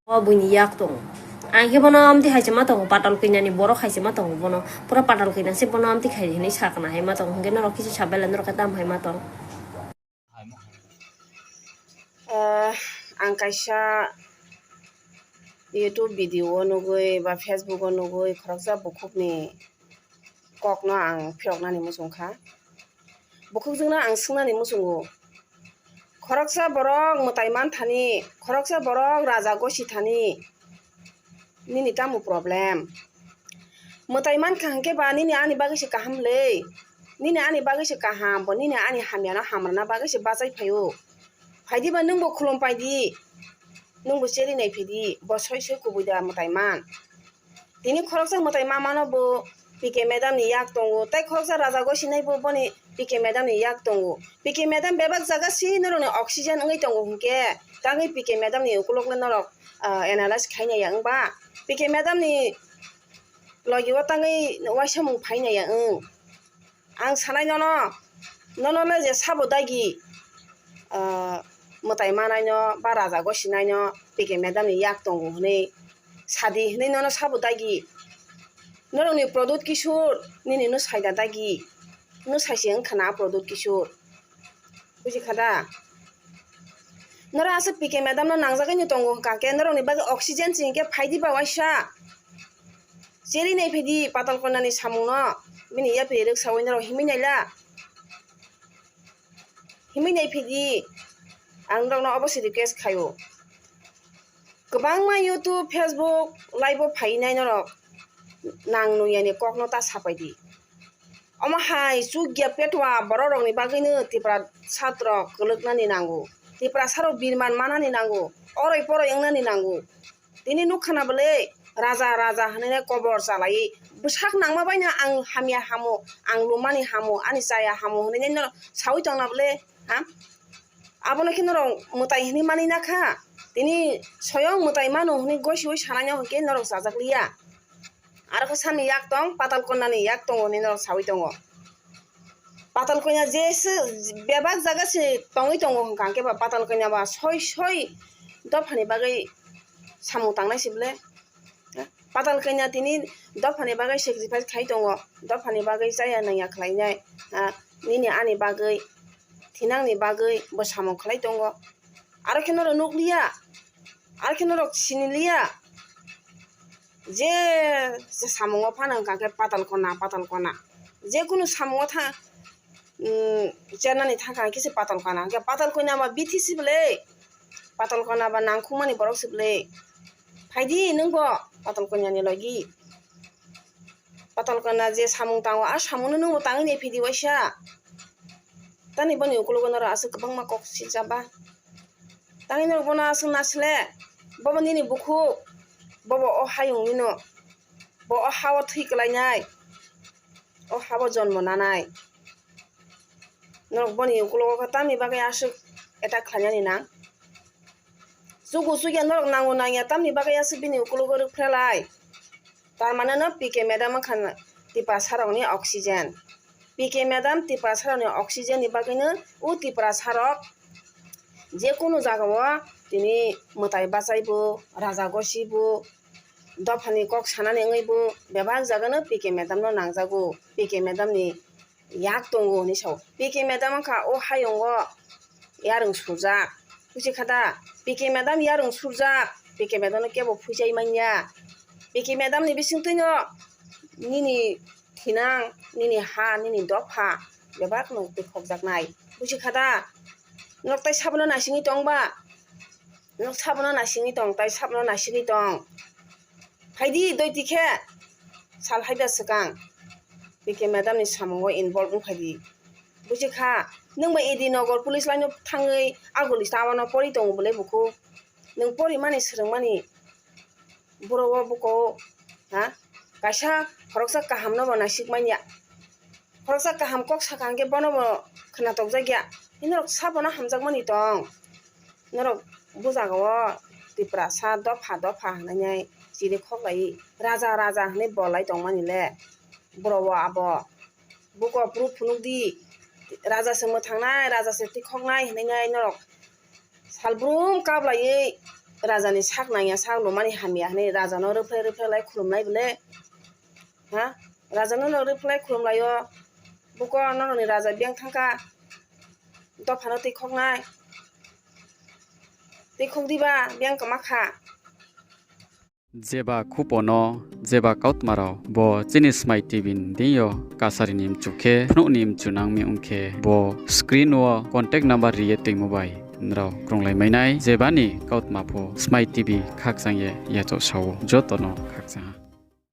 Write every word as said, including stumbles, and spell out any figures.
O buini yak tong. Ang khe bono amtwi hai se ma tongo, patal koina ni borok hai se ma tongo bono. Pura patal koina se bono amtwi khai hinwi sakna hai ma tongo. Hwnkhe norok kisa sabai le norok khe tam hai ma tong. Eh, ang kaisa YouTube video o nugwi ba Facebook o nugwi khoroksa bukhukni kokno ang phiroknani muchung kha. Bukhukjwkno ang swngnani muchungo. Khoroksa borok mwtai man thani, khoroksa borok raja gosi thani, nini tamo problem? Mwtai man kha hwnkhe ba nini ani bagwi se kaham le. Nini ani bagwi se kaham, bo nini ani hamyano hamrwna bagwi se bachai phaio. Phaidi ba nwngbo khulum paidi, nwngbo cheri nai phaidi, bo soi soi kubui da mwtai man. Tini khoroksa mwtai mamano bo P K madam ni yak tongo, tei khoroksa raja gosinai bo boni P K madam ni yak tongo. P K madam bebak jaga si norokni oxygen wngwi tongo hwnkhe, tangwi P K madam ni ukulok le norok, ah, analyze khainai ya wngba? P K madam ni logi o tangwi uaisamung phainai ya wng? Ang sanai nono, nono le je sabo dagi, ah, mwtai manaino ba raja gosinaino P K madam ni yak tongo hwnwi sadi hwnwi nono sabo dagi. Norokni Pradyot Kishore nini no saida dagi. No saise wngkha na Pradyot Kishore. Buji kha da? Norok aswk P K madam no nangjagwi no tongo hwnkha khe norokni bagwi oxygen chini khe phaidi ba uaisa. Cheri nai phaidi Patal Kanya ni samung no, bini yapri rwksawi norok himwi naila. Himwi nai phaidi, ang norokno obo se request khaio. Kwbangma YouTube, Facebook live o phai nai norok nang nung yani kokno ta sapai di. Omo hai chukya petwa borok rokni bagwino Tiprasa rok kwlwknani nango. Tiprasa rok birman manani nango. Oroi poroi wngnani nango. Tini nukha na bwle raja raja hwnwi nai kobor chalai. Bwsak nangma bai no ang hamya hamo, ang lumani hamo, ani chaya hamo hwnwi nai no sawi tong na bwle, ha? Abono khe norok mwtai hwnwi manwi na kha. Tini soyong mwtai mano hwnwi goisiwi sanai no hwnkhe norok chajak liya. Aro khe sani yak tong, Patal Kanya ni yak tongo hwnwi norok sawi tongo. Patal Kanya je se bebak jaga se tongwi tongo hwnkha hwnkhe ba Patal Kanya ba soi soi dophani bagwi samung tangnai se bwle. Patal Kanya tini dophani bagwi sacrifice khai tongo, dophani bagwi chaya nangya khlainai, ah, nini ani bagwi, thinangni bagwi bo samung khlai tongo. Aro khe norok nukliya, aro khe norok siniliya. Je, je samungo phano hwnkha khe Patal Kanya, Patal Kanya. Je kunu samungo tha-, um, chernani thangkha khe se Patal Kanya. Hwnkhe Patal Kanya ba bithi se bwle. Patal Kanya ba nangkhukmani borok se bwle. Phaidi nwngbo Patal Kanya ni logi. Patal Kanya je samung tango, a samungno nwngbo tangwi nai phidi waisa. Tani boni ukulogo norok aswk kwbangma kok sijaba. Tangwi norok bono aswk nasle, bobo nini bukhuk, bobo o hayung nino, bo o hao thwi kwlainai, o hao jonmo nanai. Norok boni ukulogo khe tamni bagwi aswk attack khlainani nang? Chugu chukya norok nango nangya tamni bagwi aswk bini ukulogo rwkphrelai. Tar mane no P K madam wngkha Tiprasa rokni oxygen. P K madam Tiprasa rokni oxygen ni bagwino o Tiprasa rok je kunu jagao tini mwtai bachaibo, raja gosibo, dophani kok sanani wngwibo bebak jagano P K madam no nangjago, P K madam ni yak tongo hwnwi sao. P K madam wngkha o hayungo yarwng surjak. Buji kha da? P K madam yarwng surjak. P K madam no kebo phuichai manya. P K madam ni bisingtwi no nini thinang, nini ha, nini dopha bebak no twikhokjaknai. Buji kha da? Norok tai sabono naisingwi tong ba? Norok sabono naisingwi tong, tai sabono naisingwi tong. Phaidi, doiti khe sal haiba swkang P K madam ni samungo involve wng phaidi. Buji kha, nwng bai A D Nagar police line o thangwi aguli tawano pori tongo bwle bukhuk. Nwng porimani swrwngmani buro o buko, ha? Kaisa khoroksa kaham no bo naisik manya. Khoroksa kaham kok sakha hwnkhe bono bo khwnatok jakya. Norok sabono hamjakmani tong. Norok bujagao Tiprasa dopha dopha hwnwi chiri khoklai, raja raja hwnwi bolai tongmani le. Buro o abo buko proof phunuk di, raja se mwthangnai, raja se twikhoknai hwnwi nai norok salbrum kablaiwi Raja ni sak nang ya, sak lomani hamya hini raja no riphlai riphlai lai khulumlai bole. Ha? Raja no no riphlai khulumlai yo. Buko no ni raja biang thangkha. Dopha no tui khoknai. Tui khok diba biang kama kha. Jeba khupo no, jeba kautma rao bo chini Smai T V ni deing yo kasari ni mchu khe, phnuh ni mchu nang mi ong khe, bo screen wo contact number ri ye toimo bai nrao krunglai mai nai, jeba ni kautma pho Smai T V khakchang ye yachaoh sa ou, joto no khakchang ha.